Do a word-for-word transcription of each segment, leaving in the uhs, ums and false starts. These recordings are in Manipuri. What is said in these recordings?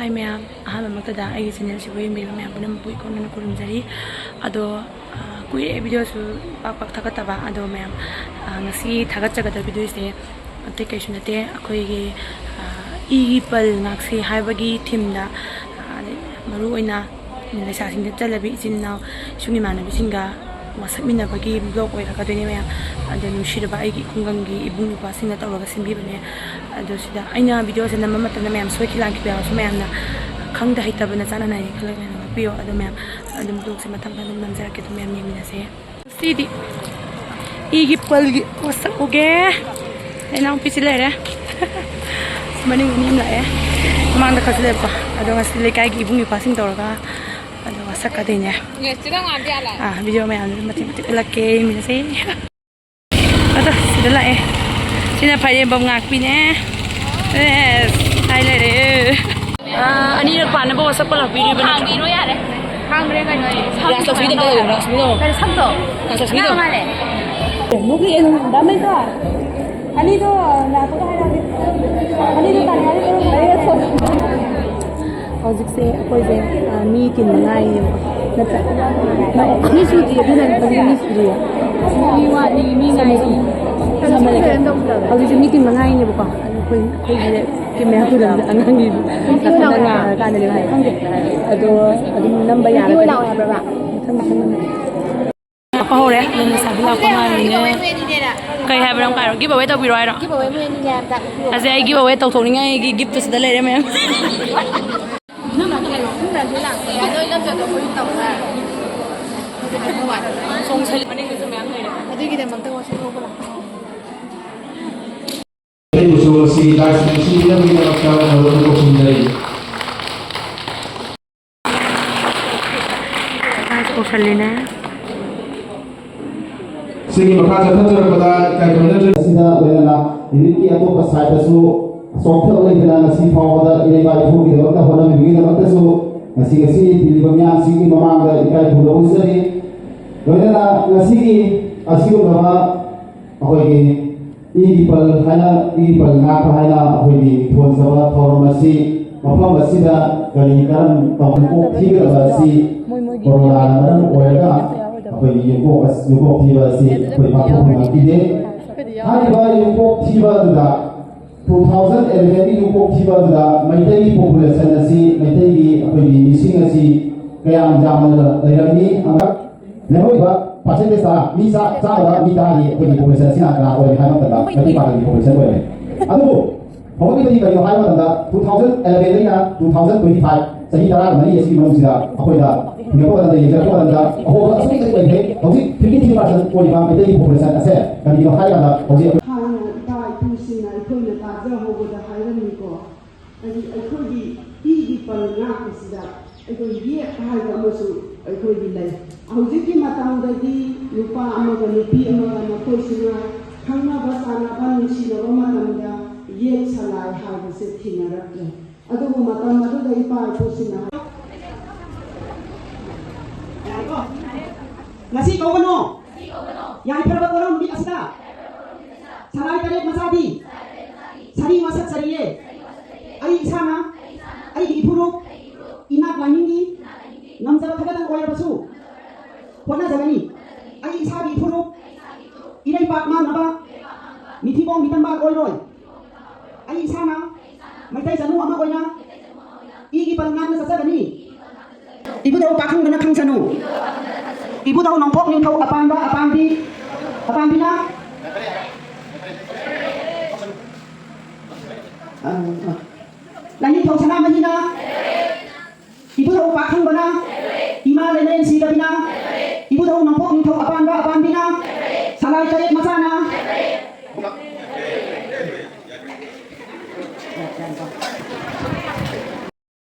ꯍꯥꯏ ꯃꯌꯥꯝ, ꯑꯍꯥꯟꯕꯃꯛꯇꯗ ꯑꯩꯒꯤ ꯆꯦꯅꯦꯜꯁꯤꯕꯨ ꯌꯦꯡꯕꯤꯕ ꯃꯌꯥꯝ ꯄꯨꯝꯅꯃꯛꯄꯨ ꯏꯀꯣꯟꯅꯅ ꯈꯨꯔꯨꯝꯖꯔꯤ꯫ ꯑꯗꯣ, ꯑ, ꯀꯨꯏꯔꯦ ꯚꯤꯗꯤꯑꯣꯁꯨ ꯄꯥꯛ ꯄꯥꯛ ꯊꯥꯒꯠꯇꯕ꯫ ꯑꯗꯣ ꯃꯌꯥꯝ, ꯑ, ꯉꯁꯤ ꯊꯥꯒꯠꯆꯒꯗꯕ ꯚꯤꯗꯤꯑꯣꯁꯦ ꯑꯇꯩ ꯀꯩꯁꯨ ꯅꯠꯇꯦ, ꯑꯩꯈꯣꯏꯒꯤ, ꯑ, ꯏꯒꯤ ꯄꯜ ꯉꯥꯛꯁꯤ ꯍꯥꯏꯕꯒꯤ ꯊꯤꯝꯗ, ꯑ, ꯃꯔꯨꯑꯣꯏꯅ ꯂꯩꯁꯥꯁꯤꯡꯗ ꯆꯠꯂꯕꯤ ꯏꯆꯤꯟ ꯏꯅꯥꯎ, ꯏꯁꯨꯡ ꯏꯃꯥꯟꯅꯕꯤꯁꯤꯡꯒ ꯋꯥꯁꯛꯃꯤꯟꯅꯕꯒꯤ ꯕ꯭ꯂꯣꯛ ꯑꯣꯏꯔꯛꯀꯗꯣꯏꯅꯦ ꯃꯌꯥꯝ꯫ ꯑꯗꯣ ꯅꯨꯡꯁꯤꯔꯕ ꯑꯩꯒꯤ ꯈꯨꯡꯒꯪꯒꯤ ꯏꯕꯨꯡ ꯏꯄ꯭ꯋꯥꯁꯤꯡꯅ ꯇꯧꯔꯒ ꯁꯦꯝꯕꯤꯕꯅꯦ꯫ ꯑꯗꯣ ꯁꯤꯗ ꯑꯩꯅ ꯚꯤꯗꯤꯑꯣꯁꯦ ꯅꯝꯕ ꯃꯇꯝꯗ ꯃꯌꯥꯝ ꯁꯣꯏꯈꯤ ꯂꯥꯟꯈꯤꯕ ꯌꯥꯎꯔꯁꯨ ꯃꯌꯥꯝꯅ ꯈꯪꯗ ꯍꯩꯇꯕꯅ ꯆꯥꯅ ꯅꯥꯏꯅꯤ ꯈꯜꯂꯒ ꯃꯌꯥꯝꯅ ꯉꯥꯛꯄꯤꯌꯣ꯫ ꯑꯗꯣ ꯃꯌꯥꯝ ꯑꯗꯨꯝ ꯕ꯭ꯂꯣꯛꯁꯦ ꯃꯊꯪ ꯃꯊꯪ ꯑꯗꯨꯝ ꯅꯝꯖꯔꯛꯀꯦ, ꯑꯗꯨꯝ ꯃꯌꯥꯝ ꯌꯦꯡꯃꯤꯟꯅꯁꯦ꯫ ꯁꯤꯗꯤ ꯏꯒꯤ ꯄꯜꯒꯤ ꯋꯥꯁꯛ ꯎꯒꯦ꯫ ꯏꯅꯥꯎꯄꯤꯁꯤ ꯂꯩꯔꯦ꯫ ꯃꯅꯤꯡ ꯑꯅꯤ ꯑꯃ ꯂꯥꯛꯑꯦ꯫ ꯃꯃꯥꯡꯗ ꯈꯔꯁꯨ ꯂꯩꯕꯀꯣ꯫ ꯑꯗꯣ ꯉꯁꯤ ꯂꯩꯀꯥꯏꯒꯤ ꯏꯕꯨꯡ ꯏꯄ꯭ꯋꯥꯁꯤꯡ ꯇꯧꯔꯒ ꯑꯗꯣ ꯋꯥꯁꯛꯀꯗꯣꯏꯅꯦ꯫ ꯑꯥ, ꯚꯤꯗꯤꯑꯣ ꯃꯌꯥꯝꯗꯨ ꯃꯇꯦꯛ ꯃꯇꯦꯛ ꯎꯠꯂꯛꯀꯦ, ꯌꯦꯡꯃꯤꯟꯅꯁꯦ꯫ ꯑꯗꯣ ꯁꯤꯗ ꯂꯥꯛꯑꯦ꯫ ꯁꯤꯅ ꯐꯥꯏꯔꯦꯝꯕꯝ ꯉꯥꯛꯄꯤꯅꯦ꯫ ꯑꯦꯁ, ꯍꯥꯏ ꯂꯩꯔꯦ꯫ ꯑꯥ, ꯑꯅꯤꯔꯛ ꯄꯥꯅꯕ ꯋꯥꯁꯛꯄ ꯂꯥꯛꯄꯤꯔꯤꯕ ꯅꯠꯇ꯭ꯔꯣ? ꯍꯥꯡꯕꯤꯔꯣ ꯌꯥꯔꯦ꯫ ꯍꯥꯡꯈ꯭ꯔꯦ ꯀꯩꯅꯣ ꯑꯩ꯫ ꯔꯥꯁ ꯇꯧꯁꯤꯗ ꯀꯩꯗꯧꯕ? ꯔꯥꯁ ꯇꯧꯁꯤꯗ꯫ ꯀꯔꯤ ꯁꯝꯗꯣ? ꯔꯥꯁ ꯇꯧꯁꯤꯗ꯫ ꯉꯥꯡ ꯃꯥꯜꯂꯦ꯫ ꯅꯣꯛꯂꯛꯑꯦ ꯅꯪ, ꯗꯥ ꯃꯦꯟꯗꯣ꯫ ꯑꯅꯤꯗꯣ ꯂꯥꯛꯄꯒ ꯍꯥꯏꯔꯛꯑꯒꯦ꯫ ꯑꯅꯤꯗꯣ ꯇꯥꯟꯅꯔꯒꯦ꯫ ꯍꯧꯖꯤꯛꯁꯦ ꯑꯩꯈꯣꯏꯁꯦ, ꯑ, ꯃꯤ ꯇꯤꯟ ꯃꯉꯥꯅꯦꯕꯀꯣ, ꯅꯠꯇ꯭ꯔꯥ? ꯃꯤ ꯁꯨꯗ꯭ꯔꯤ, ꯑꯗꯨꯅꯅꯦ ꯍꯧꯖꯤꯛ ꯃꯤ ꯁꯨꯗ꯭ꯔꯤꯌꯦ꯫ ꯃꯤ ꯋꯥꯠꯂꯤ, ꯃꯤ ꯉꯥꯏꯔꯤ꯫ ꯍꯧꯖꯤꯛꯁꯦ ꯃꯤ ꯇꯤꯟ ꯃꯉꯥꯅꯦꯕꯀꯣ꯫ ꯑꯗꯣ ꯑꯩꯈꯣꯏ, ꯑꯩꯈꯣꯏꯒꯤ ꯀꯦꯃꯦꯔꯥ ꯄꯨꯗꯕꯤꯗ ꯑꯉꯥꯡꯒꯤ ꯅꯥꯀꯟꯗ ꯉꯥꯏꯔꯀꯥꯟꯗꯅꯦ ꯍꯥꯏ꯫ ꯈꯪꯗꯦ꯫ ꯑꯗꯣ ꯑꯗꯨꯝ ꯅꯝꯕ ꯌꯥꯔꯒꯗꯤ ꯂꯥꯛꯑꯣ ꯍꯥꯏꯕ꯭ꯔꯕ? ꯃꯊꯪ ꯃꯊꯪ ꯅꯝꯃꯦ꯫ ꯂꯥꯛꯄ ꯍꯧꯔꯦ꯫ ꯑꯗꯨꯝ ꯂꯩꯁꯥꯕꯤ ꯂꯥꯛꯄ ꯉꯥꯏꯔꯤꯅꯦ꯫ ꯀꯩ ꯍꯥꯏꯕꯅꯣ? ꯀꯥꯏꯔꯣ? Give away ꯇꯧꯕꯤꯔꯣ ꯍꯥꯏꯔꯣ? Give away ꯃꯣꯏ ꯑꯅꯤꯅꯦ ꯍꯥꯏꯕꯗ꯫ ꯑꯁꯤ ꯑꯩ give away ꯇꯧꯊꯣꯛꯅꯤꯡꯉꯥꯏꯒꯤ gift ꯁꯤꯗ ꯂꯩꯔꯦ ꯃꯌꯥꯝ꯫ ꯅꯣꯏ ꯂꯝꯆꯠꯇꯣ ꯑꯩꯈꯣꯏ ꯇꯧꯈ꯭ꯔꯦ꯫ ꯆꯣꯡꯁꯜ-, ꯃꯅꯤꯡꯗꯁꯨ ꯃꯌꯥꯝ ꯂꯩꯔꯦ꯫ ꯑꯗꯨꯒꯤꯗꯃꯛꯇ ꯋꯥꯁꯔꯨꯝ ꯂꯧꯕ ꯂꯥꯛꯄ꯫ ꯑꯩꯕꯨꯁꯨ ꯉꯁꯤ ꯂꯥꯏꯁꯤꯡ ꯑꯁꯤ ꯄꯤꯅꯕꯒꯤꯗꯃꯛꯇ ꯃꯔꯨꯞ ꯀꯧꯁꯤꯟꯖꯔꯤ꯫ ꯀꯧꯁꯜꯂꯤꯅꯦ꯫ ꯁꯤꯒꯤ ꯃꯈꯥ ꯆꯠꯊꯖꯔꯛꯄꯗ ꯏꯀꯥꯏ ꯈꯨꯝꯅꯗ꯭ꯔꯦ꯫ ꯑꯁꯤꯗ ꯂꯣꯏꯅꯅ unit ꯀꯤ ꯑꯇꯣꯞꯄ side ꯇꯁꯨ ꯆꯣꯛꯊꯕ ꯂꯩꯇꯅ ꯉꯁꯤ ꯐꯥꯎꯕꯗ ꯏꯔꯩꯄꯥꯛ ꯏꯄꯨꯒꯤꯗꯃꯛꯇ ꯍꯣꯠꯅꯕꯤꯕꯒꯤꯗꯃꯛꯇꯁꯨ ꯉꯁꯤ, ꯉꯁꯤ ꯇꯤꯜꯂꯤꯕ ꯃꯤꯌꯥꯝꯁꯤꯒꯤ ꯃꯃꯥꯡꯗ ꯏꯀꯥꯏ ꯈꯨꯝꯅꯕ ꯎꯠꯆꯔꯤ꯫ ꯂꯣꯏꯅꯅ ꯉꯁꯤꯒꯤ ꯑꯁꯤꯒꯨꯝꯂꯕ ꯑꯩꯈꯣꯏꯒꯤ ꯏꯒꯤ ꯄꯜ ꯍꯥꯏꯅ, ꯏꯒꯤ ꯄꯜ ꯉꯥꯛꯄ ꯍꯥꯏꯅ ꯑꯩꯈꯣꯏꯒꯤ ꯊꯣꯟꯖꯕ ꯊꯧꯔꯝ ꯑꯁꯤ ꯃꯐꯝ ꯑꯁꯤꯗ ꯀꯔꯤ ꯀꯔꯝ ꯇꯧꯅ ꯀꯣꯛ ꯊꯤꯒꯗꯕ ꯑꯁꯤ ꯀꯣꯔꯣꯅꯥꯅ ꯃꯔꯝ ꯑꯣꯏꯔꯒ ꯑꯩꯈꯣꯏꯒꯤ ꯌꯨꯝꯀꯣꯛ ꯑꯁ-, ꯌꯨꯝꯀꯣꯛ ꯊꯤꯕ ꯑꯁꯤ ꯑꯩꯈꯣꯏ ꯄꯥꯡꯊꯣꯛꯄ ꯉꯝꯈꯤꯗꯦ꯫ ꯍꯥꯏꯔꯤꯕ ꯌꯨꯝꯀꯣꯛ ꯊꯤꯕ ꯑꯗꯨꯗ two thousand eleven ꯒꯤ ꯌꯨꯝꯀꯣꯛ ꯊꯤꯕ ꯑꯗꯨꯗ ꯃꯩꯇꯩꯒꯤ population ꯑꯁꯤ, ꯃꯩꯇꯩꯒꯤ ꯑꯩꯈꯣꯏꯒꯤ ꯃꯤꯁꯤꯡ ꯑꯁꯤ ꯀꯌꯥꯝ ꯌꯥꯝꯅ ꯂꯩꯔꯝꯃꯤ? ꯑꯃ ꯂꯦꯝꯍꯧꯔꯤꯕ percentage ꯇꯔꯥ, ꯃꯤ ꯆꯥ-, ꯆꯥꯝꯃꯗ ꯃꯤ ꯇꯔꯥꯒꯤ ꯑꯩꯈꯣꯏꯒꯤ population ꯑꯁꯤꯅ ꯀꯅꯥ ꯑꯣꯏꯔꯝꯃꯤ ꯍꯥꯏꯕ ꯃꯇꯝꯗ ꯃꯩꯇꯩ ꯄꯥꯉꯜꯒꯤ population ꯑꯣꯏꯔꯝꯃꯤ꯫ ꯑꯗꯨꯕꯨ ꯍꯧꯒꯠꯂꯤꯕꯗꯤ ꯀꯔꯤꯅꯣ ꯍꯥꯏꯕ ꯃꯇꯝꯗ two thousand eleven ꯗꯒꯤꯅ two thousand twenty five ꯆꯍꯤ ꯇꯔꯥ ꯃꯔꯤ ꯑꯁꯤꯒꯤ ꯃꯅꯨꯡꯁꯤꯗ ꯑꯩꯈꯣꯏꯗ ꯌꯦꯡꯉꯛꯄ ꯃꯇꯝꯗ, ꯌꯦꯡꯖꯔꯛꯄ ꯃꯇꯝꯗ ꯑꯍꯣꯡꯕ ꯑꯁꯨꯛꯀꯤ ꯃꯇꯤꯛ ꯂꯩꯈ꯭ꯔꯦ꯫ ꯍꯧꯖꯤꯛ fifty three percent ꯑꯣꯏꯔꯤꯕ ꯃꯩꯇꯩꯒꯤ population ꯑꯁꯦ ꯀꯔꯤꯒꯤꯅꯣ ꯍꯥꯏꯔꯀꯥꯟꯗ ꯍꯧꯖꯤꯛ ꯍꯥꯟꯅ ꯏꯄꯥ ꯏꯄꯨꯁꯤꯡꯅ ꯑꯩꯈꯣꯏꯅ ꯇꯥꯖꯍꯧꯕꯗ ꯍꯥꯏꯔꯝꯃꯤꯀꯣ꯫ ꯑꯩ-, ꯑꯩꯈꯣꯏꯒꯤ ꯏꯒꯤ ꯄꯜ ꯉꯥꯛꯄꯁꯤꯗ ꯑꯩꯈꯣꯏ ꯌꯦꯠ ꯍꯥꯏꯕ ꯑꯃꯁꯨ ꯑꯩꯈꯣꯏꯒꯤ ꯂꯩ꯫ ꯍꯧꯖꯤꯛꯀꯤ ꯃꯇꯝꯗꯗꯤ ꯅꯨꯄꯥ ꯑꯃꯒ ꯅꯨꯄꯤ ꯑꯃꯒ ꯃꯈꯣꯏꯁꯤꯅ ꯈꯪꯅꯕ ꯆꯥꯟꯅꯕ ꯅꯨꯡꯁꯤꯅꯕ ꯃꯇꯝꯗ ꯌꯦꯠ ꯁꯂꯥꯏ ꯍꯥꯏꯕꯁꯦ ꯊꯦꯡꯅꯔꯛꯇ꯭ꯔꯦ꯫ ꯑꯗꯨꯕꯨ ꯃꯇꯝ ꯑꯗꯨꯗ ꯏꯄꯥ ꯏꯄꯨꯁꯤꯡꯅ ꯍꯥꯏ-, ꯉꯁꯤ ꯀꯧꯒꯅꯨ꯫ ꯌꯥꯏꯐꯔꯕ ꯀꯣꯔꯧ ꯅꯨꯃꯤꯠ ꯑꯁꯤꯗ ꯁꯂꯥꯏ ꯇꯔꯦꯠ ꯃꯆꯥꯗꯤ ꯁꯥꯔꯤ ꯋꯥꯁꯛ ꯆꯔꯤꯌꯦ꯫ ꯑꯩ ꯏꯁꯥꯅ ꯑꯩꯒꯤ ꯏꯐꯨꯔꯨꯞ ꯏꯅꯥꯠ ꯂꯥꯏꯅꯤꯡꯒꯤ ꯉꯝꯖꯕ ꯈꯔꯗꯪ ꯑꯣꯏꯔꯕꯁꯨ ꯍꯣꯠꯅꯖꯒꯅꯤ꯫ ꯑꯩ ꯏꯁꯥꯒꯤ ꯏꯐꯨꯔꯨꯞ ꯏꯔꯩꯄꯥꯛ ꯃꯥꯡꯅꯕ, ꯃꯤꯊꯤꯕꯣꯡ ꯃꯤꯇꯝꯕꯥꯛ ꯑꯣꯏꯔꯣꯏ꯫ ꯑꯩ ꯏꯁꯥꯅ ꯃꯩꯇꯩ ꯆꯅꯨ ꯑꯃ ꯑꯣꯏꯅ ꯏꯒꯤ ꯄꯜ ꯉꯥꯛꯅ ꯆꯠꯆꯒꯅꯤ꯫ ꯏꯕꯨꯙꯧ ꯄꯥꯈꯪꯕꯅ ꯈꯪꯁꯅꯨ꯫ ꯏꯕꯨꯙꯧ ꯅꯣꯡꯄꯣꯛ ꯅꯤꯡꯊꯧ ꯑꯄꯥꯝꯕ ꯑꯄꯥꯝꯕꯤ, ꯑꯄꯥꯝꯕꯤꯅ, ꯑ, ꯑ, ꯂꯥꯏꯅꯤꯡꯊꯧ ꯁꯅꯥꯃꯍꯤꯅ, ꯏꯕꯨꯙꯧ ꯄꯥꯈꯪꯕꯅ, ꯏꯃꯥ ꯂꯩꯃꯔꯦꯟ ꯁꯤꯗꯕꯤꯅ, ꯏꯕꯨꯙꯧ ꯅꯣꯡꯄꯣꯛ ꯅꯤꯡꯊꯧ ꯑꯄꯥꯝꯕ ꯑꯄꯥꯝꯕꯤꯅ, ꯁꯂꯥꯏ ꯇꯔꯦꯠ ꯃꯆꯥꯅ꯫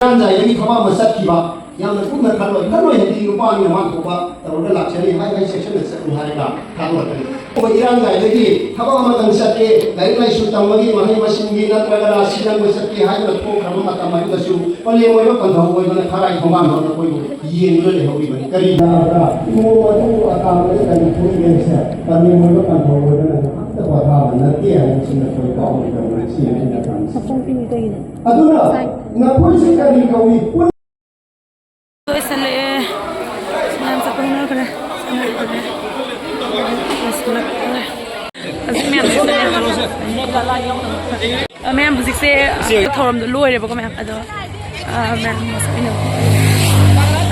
ꯏꯔꯥꯡꯖꯥꯏꯗꯒꯤ ꯊꯕꯛ ꯑꯃ ꯆꯠꯈꯤꯕ, ꯌꯥꯝꯅ ꯀꯨꯞꯅ ꯈꯜꯂꯣꯏ, ꯈꯜꯂꯣꯏ ꯍꯥꯏꯗꯤ ꯅꯨꯄꯥꯅꯤꯅ ꯃꯥ ꯊꯣꯛꯄ ꯇꯧꯔꯒ ꯂꯥꯛꯆꯅꯤ, ꯍꯥꯏ ꯍꯥꯏ ꯁꯦꯛꯁꯟꯗ ꯆꯠꯂꯨ ꯍꯥꯏꯔꯒ ꯊꯥꯗꯣꯔꯛꯀꯅꯤ꯫ ꯑꯩꯈꯣꯏ ꯏꯔꯥꯡꯖꯥꯏꯗꯒꯤ ꯊꯕꯛ ꯑꯃꯇꯪ ꯆꯠꯀꯦ, ꯂꯥꯏꯔꯤꯛ ꯂꯥꯏꯁꯨ ꯇꯝꯕꯒꯤ, ꯃꯍꯩ ꯃꯁꯤꯡꯒꯤ ꯅꯠꯇ꯭ꯔꯒꯅ ꯁꯤ ꯅꯝꯕ ꯆꯠꯀꯦ ꯍꯥꯏꯗꯨꯅ ꯊꯣꯛꯈ꯭ꯔꯕ ꯃꯇꯝ ꯑꯗꯨꯗꯁꯨ ꯄꯂꯦꯝ ꯑꯣꯏꯕ ꯄꯟꯊꯧ ꯑꯣꯏꯕꯅ ꯈꯔꯥꯏ ꯊꯣꯡꯒꯥꯟꯗ ꯑꯩꯈꯣꯏꯕꯨ ꯌꯦꯡꯗꯨꯅ ꯂꯩꯍꯧꯔꯤꯕꯅꯤ꯫ ꯀꯔꯤ ꯏꯃꯣꯝ ꯑꯗꯨꯕꯨ ꯑꯇꯥꯕꯗ ꯀꯔꯤ ꯊꯣꯛꯏꯒꯦ ꯍꯥꯏꯁꯦ ꯄꯂꯦꯝ ꯑꯣꯏꯕ ꯄꯟꯊꯧ ꯑꯣꯏꯕꯅ ꯑꯝꯇ ꯄꯣꯊꯥꯕ ꯅꯠꯇꯦ ꯍꯥꯏꯕꯁꯤ ꯅꯈꯣꯏ ꯀꯥꯎꯔꯣꯏꯗꯕꯅꯤ꯫ ꯁꯤ ꯑꯩꯅ ꯇꯝꯃꯤꯁꯤ꯫ ꯑꯗꯨꯅ ꯅꯈꯣꯏꯁꯤ ꯀꯔꯤ ꯀꯧꯏ? ꯄꯨꯟ- ꯂꯣꯏꯁꯜꯂꯛꯑꯦ꯫ ꯃꯌꯥꯝ ꯆꯠꯄ ꯍꯧꯅꯈ꯭ꯔꯦ꯫ ꯆꯠꯅꯈ꯭ꯔꯦ꯫ ꯂꯣꯏꯁꯜꯂꯛꯑꯦ꯫ ꯍꯧꯖꯤꯛ ꯃꯌꯥꯝ ꯆꯠꯂꯦ꯫ ꯑ, ꯃꯌꯥꯝ ꯍꯧꯖꯤꯛꯁꯦ ꯊꯧꯔꯝꯗꯣ ꯂꯣꯏꯔꯦꯕꯀꯣ ꯃꯌꯥꯝ꯫ ꯑꯗꯣ, ꯑ, ꯃꯌꯥꯝ ꯃꯁꯛ ꯑꯣꯏꯅ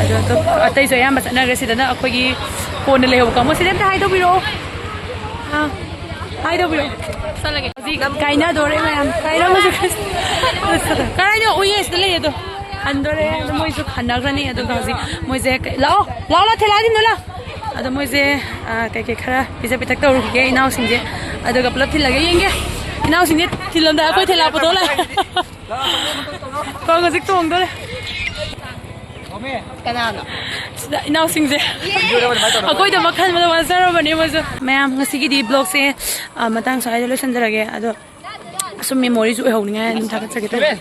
ꯑꯗꯣ ꯑꯇꯣꯞ-, ꯑꯇꯩꯁꯨ ꯑꯌꯥꯝꯕ ꯆꯠꯅꯈ꯭ꯔꯦ꯫ ꯁꯤꯗꯅ ꯑꯩꯈꯣꯏꯒꯤ ꯀꯣꯟꯅ ꯂꯩꯍꯧꯕ ꯀꯥꯡꯕꯨ꯫ ꯁꯤꯗ ꯑꯝꯇ ꯍꯥꯏ ꯇꯧꯕꯤꯔꯛꯑꯣ꯫ ꯑꯥ, ꯍꯥꯏ ꯇꯧꯕꯤꯔꯛꯑꯣ꯫ ꯆꯠꯂꯒꯦ꯫ ꯍꯧꯖꯤꯛ ꯀꯥꯏꯅꯗꯣꯔꯦ ꯃꯌꯥꯝ꯫ ꯀꯥꯏꯅꯕꯁꯨ ꯀꯥꯏꯅ ꯎꯏꯌꯦ ꯁꯤꯗ ꯂꯩꯌꯦ ꯑꯗꯣ꯫ ꯍꯟꯗꯣꯔꯦ꯫ ꯑꯗꯣ ꯃꯣꯏꯁꯨ ꯍꯟꯅꯈ꯭ꯔꯅꯤ꯫ ꯑꯗꯨꯒ ꯍꯧꯖꯤꯛ ꯃꯣꯏꯁꯦ ꯀꯩ-, ꯂꯥꯛꯑꯣ, ꯂꯥꯛꯑꯣ, ꯂꯥꯛꯑꯣ, ꯊꯤꯜꯂꯛꯑꯣ, ꯊꯤꯜꯂꯛꯑꯣ꯫ ꯑꯗꯣ ꯃꯣꯏꯁꯦ, ꯑ, ꯀꯩꯀꯩ ꯈꯔ ꯄꯤꯖ ꯄꯤꯊꯛ ꯇꯧꯔꯨꯈꯤꯒꯦ ꯏꯅꯥꯎꯁꯤꯡꯁꯦ꯫ ꯑꯗꯨꯒ ꯄꯨꯂꯞ ꯊꯤꯜꯂꯒꯦ ꯌꯦꯡꯒꯦ꯫ ꯏꯅꯥꯎꯁꯤꯡꯁꯦ ꯊꯤꯜꯂꯝꯗꯥꯏ ꯑꯩꯈꯣꯏ ꯊꯤꯜꯂꯛꯄꯗꯣ ꯂꯥꯛꯑꯦ꯫ ꯀꯣ ꯍꯧꯖꯤꯛ ꯇꯣꯡꯗꯣꯔꯦ꯫ ꯀꯅꯥꯅꯣ? ꯁꯤꯗ ꯏꯅꯥꯎꯁꯤꯡꯁꯦ ꯑꯩꯈꯣꯏꯗꯃꯛ ꯈꯟꯕꯗ ꯋꯥꯖꯔꯕꯅꯦ ꯃꯣꯏꯁꯨ꯫ ꯃꯌꯥꯝ ꯉꯁꯤꯒꯤꯗꯤ ꯕ꯭ꯂꯣꯒꯁꯦ, ꯑ, ꯃꯇꯥꯡ ꯁ꯭ꯋꯥꯏꯗ ꯂꯣꯏꯁꯤꯟꯖꯔꯒꯦ꯫ ꯑꯗꯣ ꯑꯁꯨꯝ ꯃꯦꯃꯣꯔꯤꯁꯨ ꯑꯣꯏꯍꯧꯅꯤꯡꯉꯥꯏ ꯑꯗꯨꯝ ꯊꯥꯒꯠꯆꯒꯦ ꯇꯧꯕꯅꯦ꯫